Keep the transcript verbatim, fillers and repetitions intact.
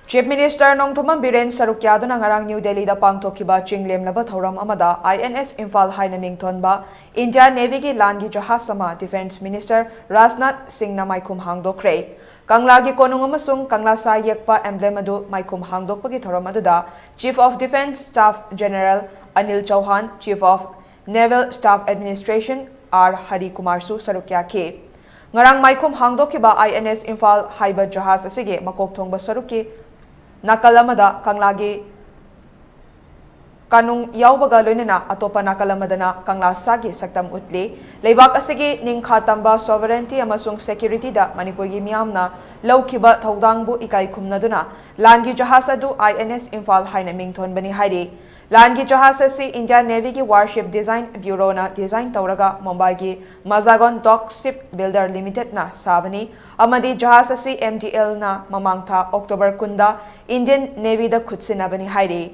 Chief Minister Nongthombam Biren ꯁꯔꯨꯛ ꯌꯥꯗꯨꯅ ꯉꯔꯥꯡ new ꯗꯦꯜꯂꯤꯗ ꯄꯥꯡꯊꯣꯛꯈꯤꯕ ꯆꯤꯡ ꯂꯦꯝꯂꯕ ꯊꯧꯔꯝ ꯑꯃꯗ ꯑꯥꯏ ꯑꯦꯟ ꯑꯦꯁ ꯏꯝꯐꯥꯜ ꯍꯥꯏꯅ ꯃꯤꯡꯊꯣꯟꯕ ꯏꯟꯗꯤꯌꯥ ꯅꯦꯚꯤꯒꯤ ꯂꯥꯟꯒꯤ ꯖꯍꯥꯖ ꯑꯃ ꯗꯤꯐꯦꯟꯁ ꯃꯤꯅꯤꯁꯇꯔ ꯔꯥꯖꯅꯥꯊ ꯁꯤꯡꯅ ꯃꯥꯏꯈꯨꯝ ꯍꯥꯡꯗꯣꯛꯈ꯭ꯔꯦ꯫ ꯀꯪꯂꯥꯒꯤ ꯀꯣꯅꯨꯡ ꯑꯃꯁꯨꯡ ꯀꯪꯂꯥ ꯁꯥ ꯌꯦꯛꯄ emblem ꯑꯗꯨ ꯃꯥꯏꯈꯨꯝ ꯍꯥꯡꯗꯣꯛꯄꯒꯤ ꯊꯧꯔꯝ ꯑꯗꯨꯗ Chief of Defence Staff General Anil Chauhan, Chief of Naval Staff Administration R Hari ꯀꯨꯃꯥꯔꯁꯨ ꯁꯔꯨꯛ ꯌꯥꯈꯤ꯫ ꯉꯔꯥꯡ ꯃꯥꯏꯈꯨꯝ ꯍꯥꯡꯗꯣꯛꯈꯤꯕ ꯑꯥꯏ ꯑꯦꯟ ꯑꯦꯁ ꯏꯝꯐꯥꯜ ꯍꯥꯏꯕ ꯖꯍꯥꯖ ꯑꯁꯤꯒꯤ ꯃꯀꯣꯛ ꯊꯣꯡꯕ ꯁꯔꯨꯛꯀꯤ ꯅꯥꯀꯜ ꯑꯃꯗ ꯀꯪꯂꯥꯒꯤ ꯀꯥꯅꯨꯡ ꯌꯥꯎꯕꯒ ꯂꯣꯏꯅꯅ ꯑꯇꯣꯞꯄ ꯅꯥꯀꯜ ꯑꯃꯗꯅ ꯀꯪꯂꯥ ꯁꯥꯒꯤ ꯁꯛꯇꯝ ꯎꯠꯂꯤ꯫ ꯂꯩꯕꯥꯛ ꯑꯁꯤꯒꯤ ꯅꯤꯡꯈꯥ ꯇꯝꯕ sovereignty ꯑꯃꯁꯨꯡ security ꯗ ꯃꯅꯤꯄꯨꯔꯒꯤ ꯃꯤꯌꯥꯝꯅ ꯂꯧꯈꯤꯕ ꯊꯧꯗꯥꯡꯕꯨ ꯏꯀꯥꯏ ꯈꯨꯝꯅꯗꯨꯅ ꯂꯥꯟꯒꯤ ꯖꯍꯥꯖ ꯑꯗꯨ ꯑꯥꯏ ꯑꯦꯟ ꯑꯦꯁ ꯏꯝꯐꯥꯜ ꯍꯥꯏꯅ ꯃꯤꯡꯊꯣꯟꯕꯅꯤ ꯍꯥꯏꯔꯤ꯫ ꯂꯥꯟꯒꯤ ꯖꯍꯥꯖ ꯑꯁꯤ ꯏꯟꯗꯤꯌꯥ ꯅꯦꯚꯤꯒꯤ Warship Design Bureau ꯅ design ꯇꯧꯔꯒ ꯃꯨꯝꯕꯥꯏꯒꯤ ꯃꯖꯥꯒꯣꯟ ꯗꯣꯛ ꯁꯤꯞ ꯕꯤꯜꯗꯔ ꯂꯤꯃꯤꯇꯦꯗꯅ ꯁꯥꯕꯅꯤ ꯑꯃꯗꯤ ꯖꯍꯥꯖ ꯑꯁꯤ ꯑꯦꯝ ꯗꯤ ꯑꯦꯜꯅ ꯃꯃꯥꯡ ꯊꯥ ꯑꯣꯛꯇꯣꯕꯔ ꯀꯨꯟꯗ ꯏꯟꯗꯤꯌꯟ ꯅꯦꯚꯤꯗ ꯈꯨꯠꯁꯤꯟꯅꯕꯅꯤ ꯍꯥꯏꯔꯤ꯫